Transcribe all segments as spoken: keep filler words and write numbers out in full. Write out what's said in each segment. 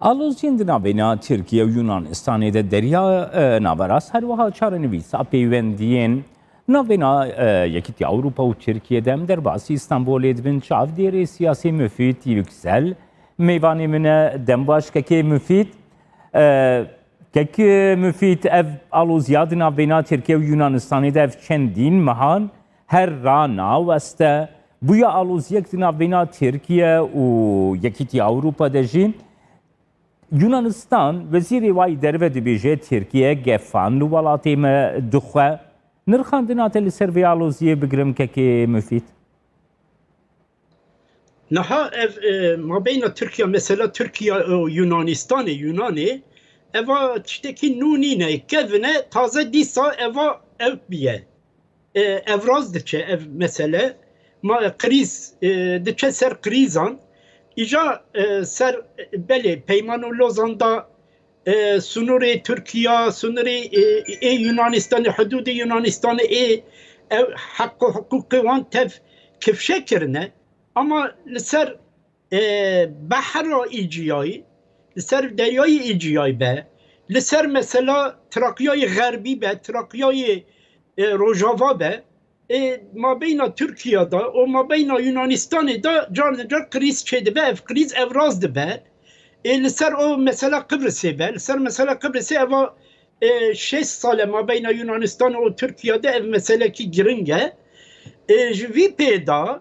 Aloziyên di navbeyna Tirkiye û Yunanistanê de derya, e, naverast, her wiha çarenivîsa peywendiyên navbeyna, e, Yekîtiya Ewropa û Tirkiye de. Em derbasî Stenbolê dibin, çavdêrê siyasî Mufîd Yüksel mêvanê min e. Dem baş kekê Mufîd. E, kek Mufîd, ev aloziya di navbeyna Tirkiye û Yunanistanê de ev çendîn mehan her ranaweste. Bûye aloziyek di navbeyna Tirkiye û Yekîtiya Ewropa de jî. Yunanistan, wezîrê wayî derve dibêje, Tirkiye gefan li welatê me dixwe. Nirxandina te li ser vê aloziyê bigirim kekê Mufîd? Niha ev, e, mabeyna Tirkiye, mesela Tirkiye û Yunanistanê, Yunanê, eva tiştekî nû nîne, kevine taze dîsa eva ev biye. E, ev rast diçe ev mesele. Ma, e, krîz, e, diçe ser krîzan. Îja, e, ser, e, belê Peyman û Lozan da, e, sunurê Tirkiya, sunurê, e, ê Yunanistanê, hududê Yunanistanê ê ev heq û hiqûqê wan tev kifşe kirine. Ama li ser e, behra Îciyayî, li ser deryayê Îciyayî be, li ser mesela Trakyayê Xerbî be, Trakyayê, e, Rojava be, e, mabeyna Tirkiye de û mabeyna Yunanistanê de carna car krîz çêdibe, ev krîz ev rast dibe. E, li ser o mesela Qibrisê be, li ser mesela Qibrisê eva, e, şêst sal e mabeyna Yunanistanê û Tirkiye de ev meselekî giring e. E, ji vî pê de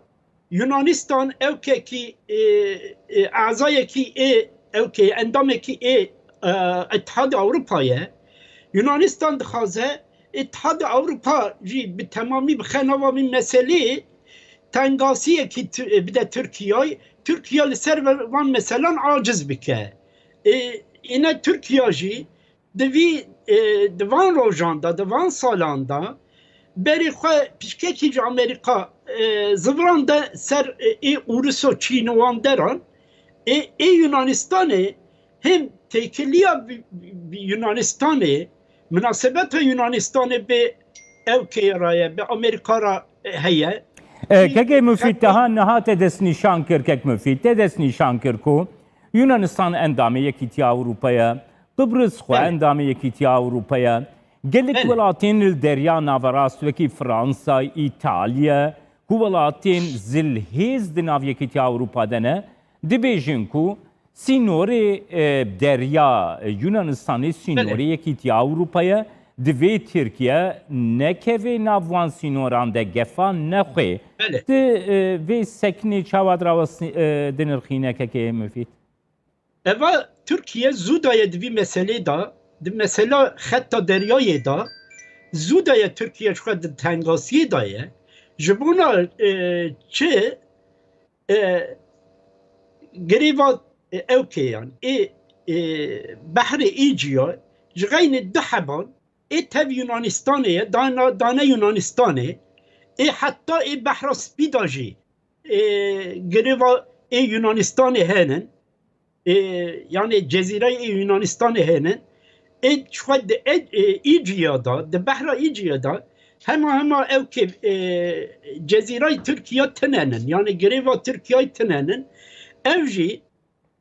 Yunanistan ewkekî, e, e, azayekî ê, ewkê endamekî ê, e, Îtihadê Ewropa ye. Yunanistan dixwaze Îtihadê Ewropa jî bi temamî bixe nava vî meselê, tengasiyekî tu-, bide Tirkiyeyê. Tirkiye li ser ve-, van meselan aciz bike. E, îne Tirkiye jî Di vî, e, di van rojan de, di van salan de berê xwe pişkekî ji Amerîka, e, zivirande ser, e, ê Ûris û Çîn û wan deran, ê, ê Yunanistanê him têkiliya bi, bi, bi Yunanistanê, minasebeta Yunanistanê bi ewkê re ye, bi Amerîka re, e, heye. E, Kekê Mufîd, teha niha te destnîşan kir, kek Mufîd, te destnîşan kir ku Yunanistan endamê Yekîtiya Ewropa ye. Qibris xwe endamê Yekîtiya Ewropa ye. Gelek welatên li Derya Naverast wekî Fransa, Îtalya, ku welatên zilhêz di nav Yekîtiya Ewropa de ne, dibêjin ku sînorê, e, derya, e, Yunanistanê sînorê Yekîtiya Ewropa ye. Divê Tirkiye nekeve nav wan sînoran de, gefa nexwe. Belê. Tu, e, vê seknê çawa dirawestî-, e, dinirxîne kekê Mufîd? Eva Tirkiye zû daye di vî meselê de, di mesela xeta deryayê de, zû daye Tirkiye ji xwe di tengasiyê de ye. Ji bona, e, çi, e, girêva, e, ewkê yan, ê, e, behrê Îciya ji xeynê du heban ê tev Yunanistanê ye, dana, dane Yunanistanê, ê heta ê Behra Spî de jî, ê, girêva ê Yunanistanê henin, ê, yanê cezîreyê ê Yunanistanê henin, ê, ji xwe di, ê, ê, Îciya de, di Behra Îciya de, hema hema ewkê, ê, cezîrayê Tirkiye tinenin, yanê girêva Tirkiyeyê tinenin. Ev jî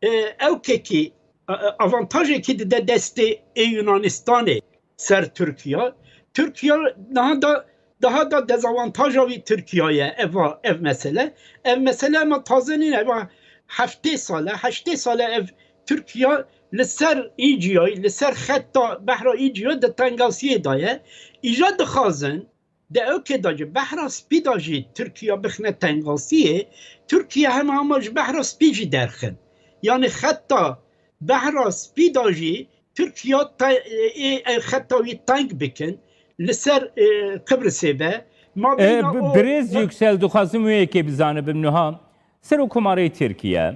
e, ewkekî, e, e, avantajekî dide destê ê Yunanistanê ser Tirkiye. Tirkiye niha da, daha da dezavantaja wî Tirkiye ye, eva, ev mesele. Ev mesele ema taze nîne, eva heftê sal e, heştê sal e ev Tirkiye li ser Îciyayê, li ser xeta behra Îciya di tengasiyê de ye. Îja dixwazin, Di ewkê de jî Behra Spî de jî Tirkiye bixine tengasiyê, Tirkiye hema hema ji Behra Spî jî derxin. Yanî xeta Behra Spî de jî Tirkiye te-, ê, ê xeta wî teng bikin, li ser, ê, Qibrisê be. Ma E, bîna bi-, o Birêz Yüksel, dixwazim wê yekê bizanibim niha. Serokkomarê Tirkiye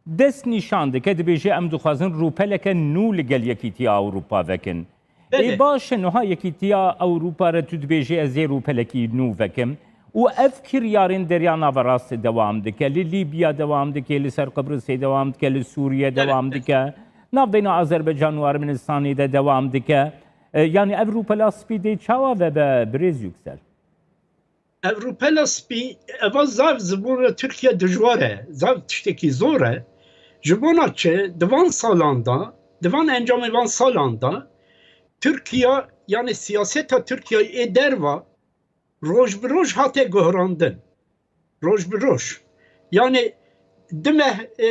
dest nîşan dike, dibêje, em dixwazin rûpeleke nû li gel Yekîtiya Ewropa vekin. Belê. Ê, baş e, niha Yekîtiya Ewropa re tu dibêjî, ez ê rûpelekî nû vekim û ev kiryarên Derya Naverastê dewam dike, li Lîbya dewam dike, li ser Qibrisê dewam dike, li Sûriye Belê, dewam belê. dike, navbeyna Azerbaycan û Ermenistanê de dewam dike. E, yanî ev rûpela spî dê çawa vebe, Birêz Yüksel? Ev rûpela spî, eva zaf ji bona Tirkiye dijwar e, zaf tiştekî zor e. Ji bona çi? Di van salan de, di van encamê van salan de Tirkiye, yani siyaseta Tirkiyeyê ê derva roj bi roj hate guhrandin. Roj bi roj. Yani di meh, e,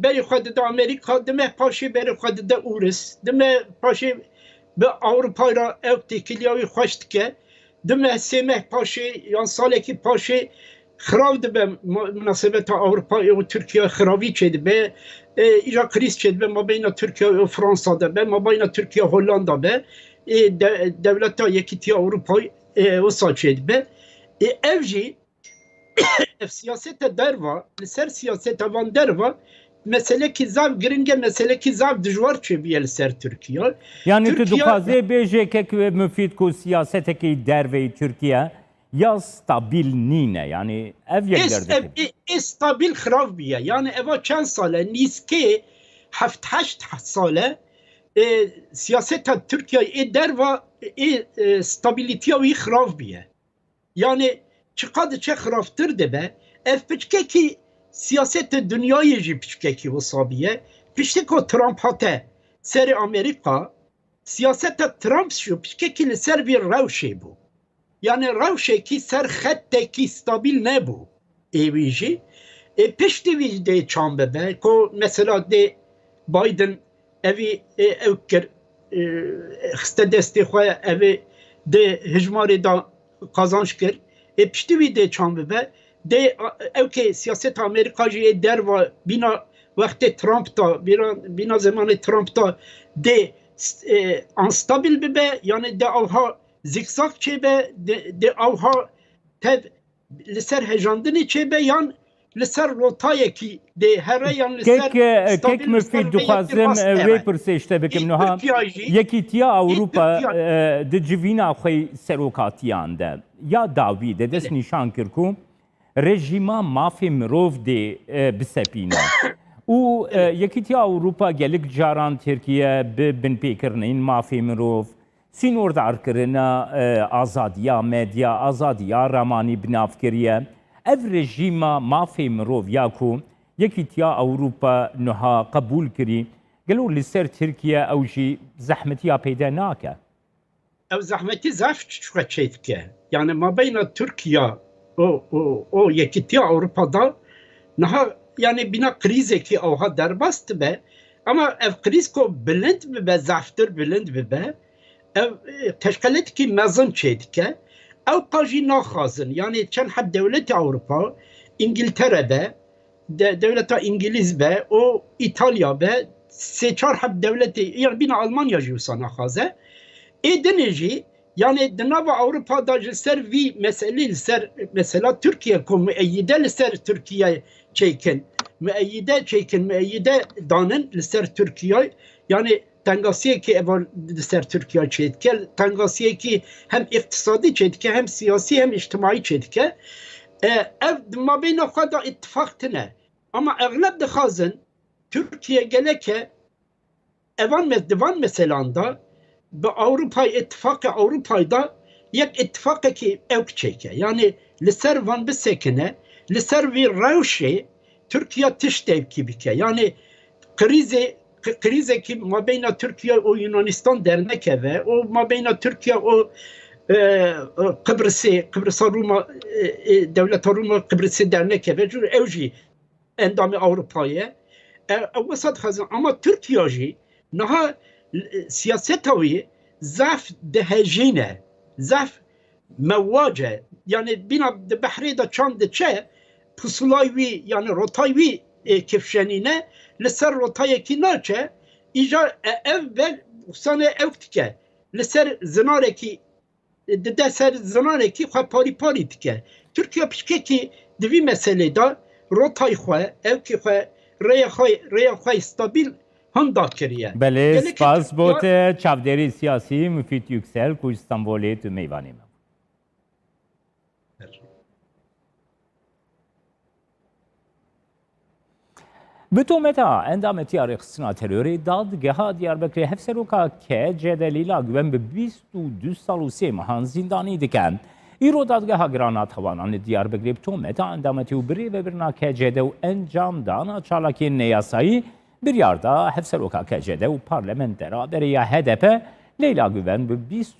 berê xwe dide Amerîka, di meh paşê berê xwe dide Ûris, di meh paşê bi Ewropa re ew têkiliya wî xweş dike. Du meh, sê meh paşê yan salekî paşê xirav dibe mu-, munasebeta Ewropayê û Tirkiye, xiravî çêdibe. E, îja krîz çêdibe mabeyna Tirkiye û Fransa de be, mabeyna Tirkiye Hollanda be. E, de-, dewleta Yekîtiya Ewropayê, e, wisa çêdibe. E, ev jî ev siyaseta derva, li ser siyaseta van derva meselekî zaf giring e, meselekî zaf dijwar çêbûye li ser Tirkiye. Yani tu Tirkiye dixwazê bêjê kek Mufîd ku siyasetekî derveyî Tirkiye ya stabil nîne. Yani ev yek Ê, derdikeve. Ê, ê stabil xirab bûye. Yani eva çend sal e? Nîskê heft heşt sal e, e, siyaseta Tirkiye ê derva ê, e, stabilitiya wî xirab bûye. Yani çiqa diçe xirabtir dibe. Ev piçkekî siyaseta dinyayê jî piçkekî wisa bûye. Piştî ku Trump hate serê Amerîka, siyaseta Trump jî piçkekî li ser vî rewşê bû. Yani rewşekî ser xettekî stabil nebû. Ê wî jî, ê piştî wî dê çand bibe, ku mesela dê Biden evî, ê, ew kir, ê, xiste destê xwe, evê di hijmarê de qazanç kir. Ê piştî wî dê çand bibe, dê, a, ew kê siyaseta Amerîka jî ê derva bîna wextê Trump da, bîna, bîna zemanê Trump da dê, ê, unstabil bibe, yani dê awha zikzak çêbe, dê, dê awha tev li ser hejandinê çêbe yan li ser rotayekî dê here yan li Kek, ser e, stabil, kek li ser Mufîd, vê yekê dixwazim, rast e, here. Vê pirsê ji te bikim Ê niha. Tirkiye jî, Yekîtiya ê Ewropa, Tirkiye e, di civîna xwe serokatiyan de ya dawî de dest Belê. nîşan kir ku rejîma mafê mirov dê, e, bisepîne. Û, e, Belê. Yekîtiya Ewropa gelek caran Tirkiye bi binpêkirinên mafê mirov, sînordarkirina, e, azadiya medya, azadiya ramanî bi nav kiriye. Ev rejîma mafê mirov ya ku Yekîtiya Ewropa niha qebûl kirî, gelo li ser Tirkiye ew jî zehmetiya peyde nake? Ew zehmetî zaf çi-, çi-, çêdike. Yani mabeyna Tirkiye û, û, û Yekîtiya Ewropa da niha yani bîna krîzekî ewha derbas dibe. Ama ev krîz ku bilind bibe, zaftir bilind bibe, ev, e, teşqeletekî mezin çêdike. Ew qas jî naxwazin. Yani çend heb dewletê Ewropa, Îngiltere be, de-, dewleta Îngilîz be û Îtalya be, sê çar heb dewletê, yani bîna Almanya jî wisa naxwaze. Ê dinê jî, yani di nava Ewropa da ji ser vî meselê, li ser mesela Tirkiye ku mueyîde li ser Tirkiye çêkin, mueyîde çêkin, mueyîde danin li ser Tirkiye, yani tengasiyekî eva li ser Tirkiye çêdike, tengasiyekî hem îqtisadî çêdike, hem siyasî, hem îctimaî çêdike. E, ev di mabeyna xwe de îtifaq tine. Ama exleb dixwazin Tirkiye geleke evan me-, di van meselan de bi Ewropayê, îtifaqê Ewropayê de yek îtifaqekî ewk çêke. Yani li ser van bisekine, li ser vî rewşê Tirkiye tiştekî bike. Yani krîzê, k-, krîzekî mabeyna Tirkiye û Yunanistan dernekeve û mabeyna Tirkiye û, e, e, Qibrisê, Qibrisa Rûma, e, e, dewleta Rûma Qibrisê dernekeve. Cûr ew jî endamê Ewropayê ye. E, ew wisa dixwazin. Ama Tirkiye jî niha, e, siyaseta wî zaf dihejîne, zaf mewac e. Yani bîna di behrê de çand diçe, pusulay wî, yani rotay wî, e, kifşenîne, li ser rotayekî naçe, îja, e, ev vel wisa ne ew dike. Li ser zinarekî dide ser zinanekî xwe parî parî dike. Tirkiye piçkekî di vî meselê de rotayê xwe, ewkê xwe, rêya xwe, rêya xwe stabil hinda kiriye. Belê, Gelekî spas Tirkiye bo te, çavdêrê siyasî Mufîd Yüksel ku ji Stenbolê tu mêvanê me bû. Bi tometa endametiya rêxistina terorê dadgeha Diyarbekirê hevseroka K C Delîla Güven bi bîst û du sal û sê mehan zîndanî dike. Îro Dadgeha Giran a Tawanan li Diyarbekirê bi tometa endametî û birêvebirina K C D û encamdana çalakiyên neyasayî biryar da hevseroka K C D û parlamentera berê ya H D P Leyla Güven bi bîst